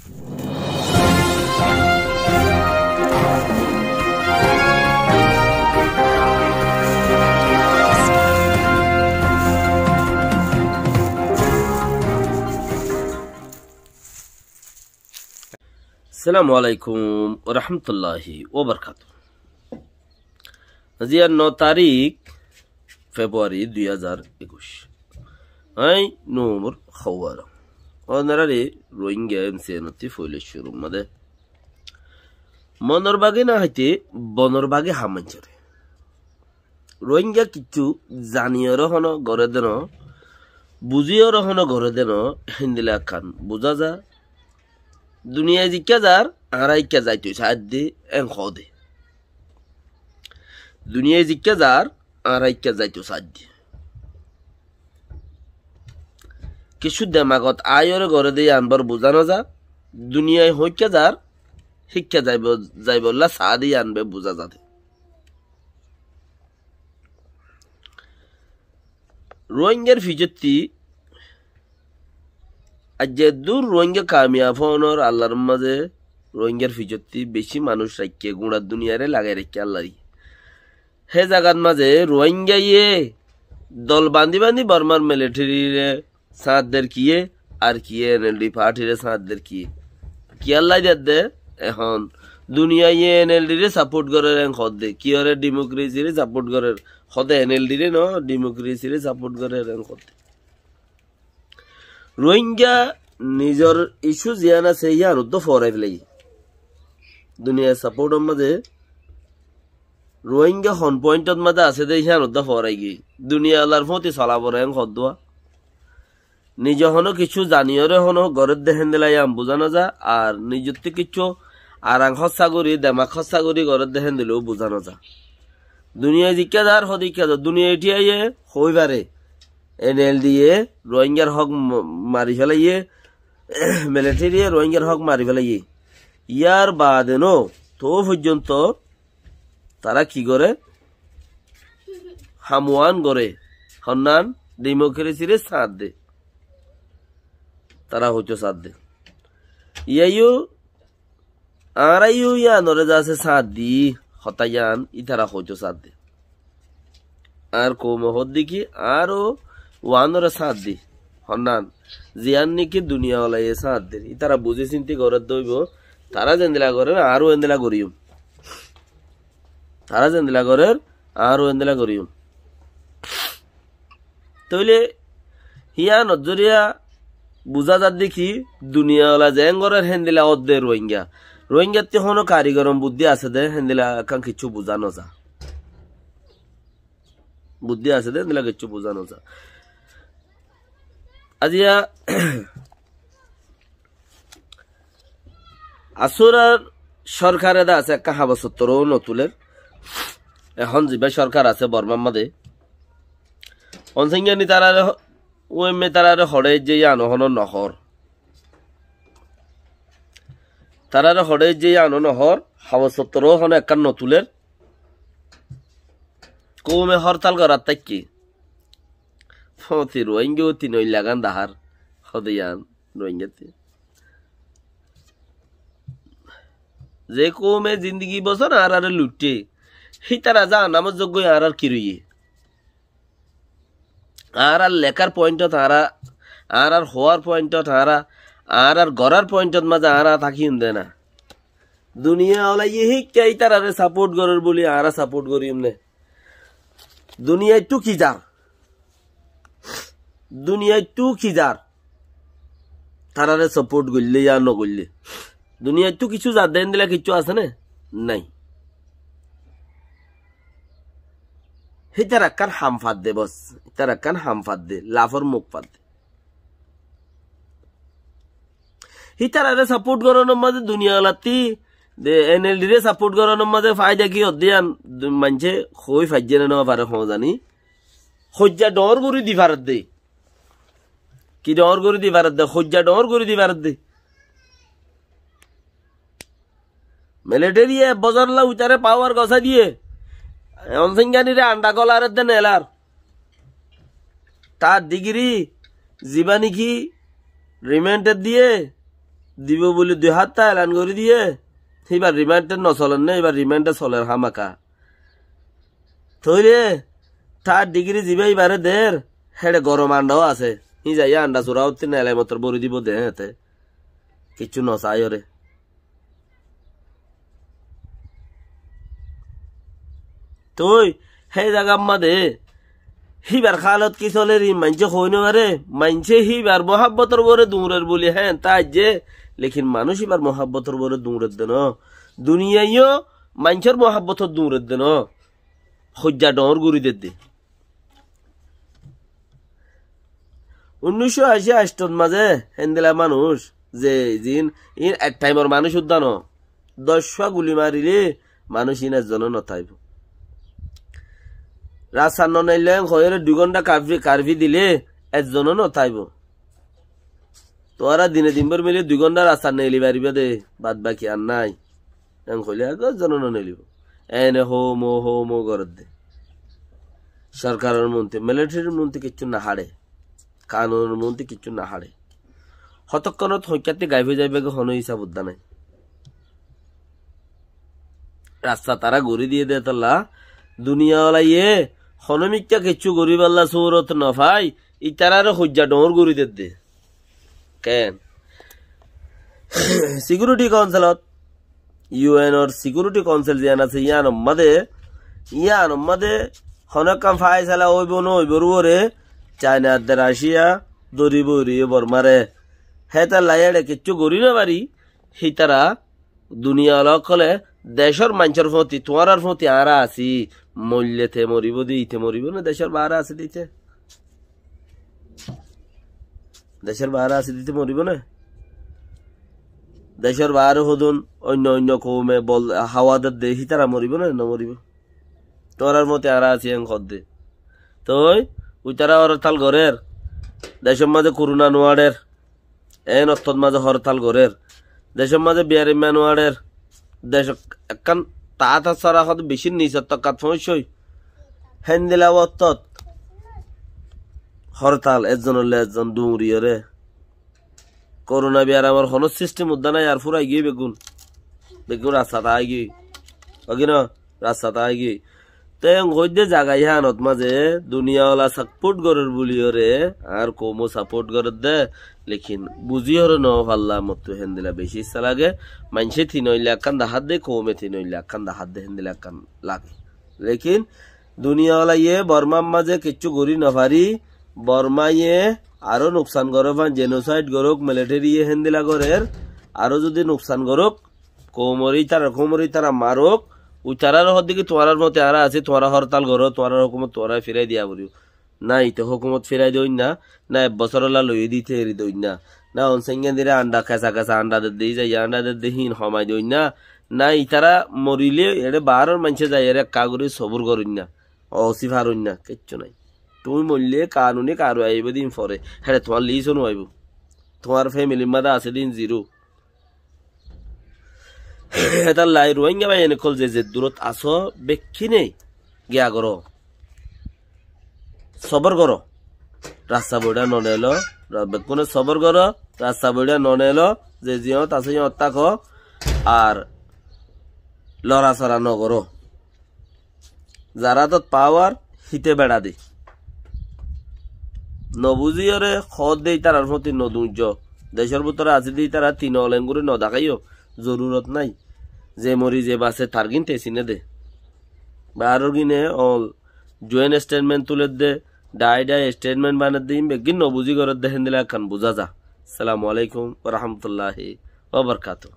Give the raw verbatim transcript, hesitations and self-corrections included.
Assalamu alaikum wa rahmatullahi wa barakatuhu. Aijja no tarík February dui házar ekuic. Añí Nur Hawara. Ónorare Rohingya M C N ottú foila cúrur mazé monor bage no háite bonor bage há maincóre. Rohingya kiccú zaniyóre hono goré de no, buzíyóre hono goré de no, héndilla ekkán buzá za. Duniyai zikká zar, añára ikká zaito saádde, en hoóde. Duniyai zikká zar, añára ikká zaito saádde. Kiccú demagot aiyóre goré de yían bor buzá no za. Duniyai hoikká zar, hikká zaibo, zaibolla saádde yían be buzá zade. Rohingyar ficottí, aijja eddur Rohingya kamiyab ónor Allar mazé, Rohingyar ficottí beci manúic raikké, guñça duniyare lagai raikké Allarí. Hé zagat mazé Rohingyaye dol bañdí bañdí Bormar militerire sáñt der kiyé, ar kiyé N L D partire sáñt der kiyé. Kiyólla der de, ehón duniyaye N L D re saport gorer en hoódde, kiyóre dimokresire saport gorer, hoóde N L D re no, dimokresire saport gorer en hoódde. Rohingya nizor icu ziyán asé, yían uddúa foórai felaiyé. Duniyar saportor mazé Rohingya hon pointot mazé asé de, yían uddúa foórai giyé. Duniya alar fúñti sola foré en hoddúa. Nize honó kiccú zaniyóre honó gorédde héndilla yían buzá no za, ar nizottú kiccú arang hóssa gorí, demak hóssa gorí gorédde héndilla ó buzá no za. Duniyai zikká zar, hodikká zar, duniyai thíyaye hoói fare, N L D ye Rohingyar hók m-, mari felaiyé, militariye Rohingyar hók mari felaiyé. Yar baade no, toó foijjonto tará ki goré? Ham uán goré. Honnán? Dimokresire sáñt de. Tará hoitó saádde. Yíayo, añárayo yíanore zasé sáñt di, hotá yían, ítara hoitó saádde. Añár koume hoódde ki, añáro uánore sáñt di. Honnán? Ziyán niki duniya olaye sáñt der. Ítara buzí sinti gorédde óibo. Tará zendilla gorér, añáro endilla goríyum. Tará zendilla gorér, añáro endilla goríyum. Tóile híyanor zoriya buzá zadde ki, duniya ola zeén gorér héndilla ódde Rohingya. Rohingyattú honó karigoron buddí asé de, héndilla ekkán kiccú buzá no za. Buddí asé de, héndilla kiccú buzá no za. Aijja Asúrar sorkare de asé, ekkán habas fottor ó no tuler. Ehón ziba sorkar asé Bormar mazé, Onsengyani tarare ho-, uemme tarare hoçé ejje yíano honó no hoór. Tarare hoçé ejje yíano no hoór, habas fottor ó honó ekkán no tuler. Koume hórtal gorát táikke. Fóti Rohingya óti noilla gán dahár. Hóde yían Rohingyattú. Ze koume zindigi bosór añárare luiththé, hítara zahannamor zogói añárar ki roiyé? Añárar lekár pointot añára, añárar hoóar pointot añára, añárar gorár pointot mazé añára tákiyum de na. Duniya olaye híkka ítarare saport gorér buli añára saport goríyum né? Duniyaittú ki zar? Duniyaittú ki zar? Tarare saport goillé yá no goillé, duniyaittú kiccú zadde héndilla kiccú asé né? Nái. Hítara ekkán ham fadde bos, hítara ekkán ham fadde, lafor muk fadde. Hítarare saport gorónor mazé duniya olattí de N L D re saport gorónor mazé faida ki ódde yían du-, maincé hoói faijjé né no fare hoózani. Hoijja dhoóñr gorí di faredde. Ki dhoóñr gorí di faredde? Hoijja dhoóñr gorí di faredde. Militariye ek bosór lá uitare pawar gosái diye, Onsenganire andha golar edde nelar. Tar digiri ziba niki rimendet diye, dibo buli dui háfta elan gorí diyé, híbar rimaindhe nosoler né, híbar rimaindhe soler hámaka. Tóile third degree zibá ibáre der, héçe gorom andháo asé. Híin zaiyé andhá sura ótti nele motor bóri dibo de héñte. Kiccú nosaiyóre. Toi hé zagar mazé híbar hálot ki soler, iín maincé hoói nofaré. Maincé híbar muhábbotor uore duñrer buli héen táijje, lekin manúic híbar muhábbotor uore duñredde noó. Duniyaiyó maincór muhábbotot duñredde noó. Hoijja dhoóñr gorí dedde. Unnícco ací aictót mazé héndila manúic, ze ziín, iín ek thaimor manúic uddá noó. Doccúa guli marilé manúic iín ezzonó notáibo. Rastat noneillé hoiyóre dui gónda karfi, karfi dilé ezzonó notáibo. Tuáñra dine dinbór milé dui gónda rastat neeli faribá de, bad baki ar nái. Eén hoilé ar ezzonó noneelibo. Eéne hoómo hoómo gorédde. Sorkaror monti, militerir monti kiccú naháçe. Kanunor monti kiccú naháçe. Hotókkonot hoikkátti gaib ói zaibá goi honó hísab uddá nái. Rasta tará gorí diyé dé tolla, duniyawalaye honómikká kiccú goríballa surot nofai, itaráre hoijja dhoóñr gorí dedde. Keén? Sikiuriti kaunsilot, yu en or sikiuriti kaunsil ziyán asé, yíanor mazé, yíanor mazé honó ekkán faisala óibo noóibor uore, Caina edde Raciya dóri boiriyé Bormáre. Hétolla éçe kiccú gorí nofari, hítara duniyawala ókkole decór maincór fóti, tuáñrar fóti añára así, moille te moribó de, ite moribó né, decór baáre así de ite? Decór baáre así de ite moribó né? Decór baáre hodún oinno oinno koume bol hawa dedde, hítara moribó né? Nomoribó. Tuáñrar fóti añára así en hoódde. Toi, uitará hortal gorér, decór mazé koruna nuaçér, en ottót mazé hortal gorér. Decór mazé biyarimma nuaçér. Decót ekkán taáta sóra hoóde bicí nisor tokkat foóñiccói. Héndila ottót hortal, ezzonolla ezzon duñriyóre. Koruna biyaramor honó sistem uddá nái, ar fúrai giyói beggún. Beggún rastat aáigiyói. Ógi no? Rastat aáigiyói. Te en hoóidde zaga yíanot mazé duniyawala sapót gorér buliyóre, añár koumó sapót gorédde, lekin buzíyóre nofalla mottú héndila bicí issá lage. Maincé tinoilla ekkán dahádde, koume tinoilla ekkán dahádde, héndila ekkán lage. Lekin duniyawalaye Bormár mazé kiccú gorí nofari, Bormáye aró nuksan goré fán, jenosaid gorók, militariye héndila gorér, aró zudi nuksan gorók, koumoré ítara, koumoré ítara marók, uitarár hoódde ki tuáñrar fóti añára así, tuáñra hortal goró, tuáñrar hókumot tuáñra firai diya foribó. Ná ite hókumot firai doinna, ná ek bosórolla loiyé dite eri doinna, ná onséngen dire anda kesa kesa anda dedde, ízaiya anda dedde híin homai doinna, ná ítara morilé eçé baáror maincé zaiyóre ekká gorí sobur goróinna, osí faróinna, kiccú nái. Tuñí moillé kanuni karwai aibó de ín fore, héçe tuáñr list ó no aibó. Tuáñr femilir mazé asé de ín ziro. Hétalla Ruáinga báiyain ókkol ze ze durot asó, bekkúne giya goró. Sobor goró. Rasta boiçá noneeló, ra-, bekkúne sobor goró, rasta boiçá noneeló, ze ziyót asó yót táko, ar lorasora nogoró. Zar átot pawar, híte beça de. Nobuzíyore hoódde ítarar fóti noduñijjó. Decór bútore asé de ítara tino lenguri nodakáiyo, zorurot nái. Ze mori ze base targín te siné de. Baáror gíne ol juén esthéitment tuledde, dhai dhai esthéitment banedde, ín beggín nobuzí goredde héndila ekkán buzá za. Assalamu alaikum wa rahmatullahi wa barakatuhu.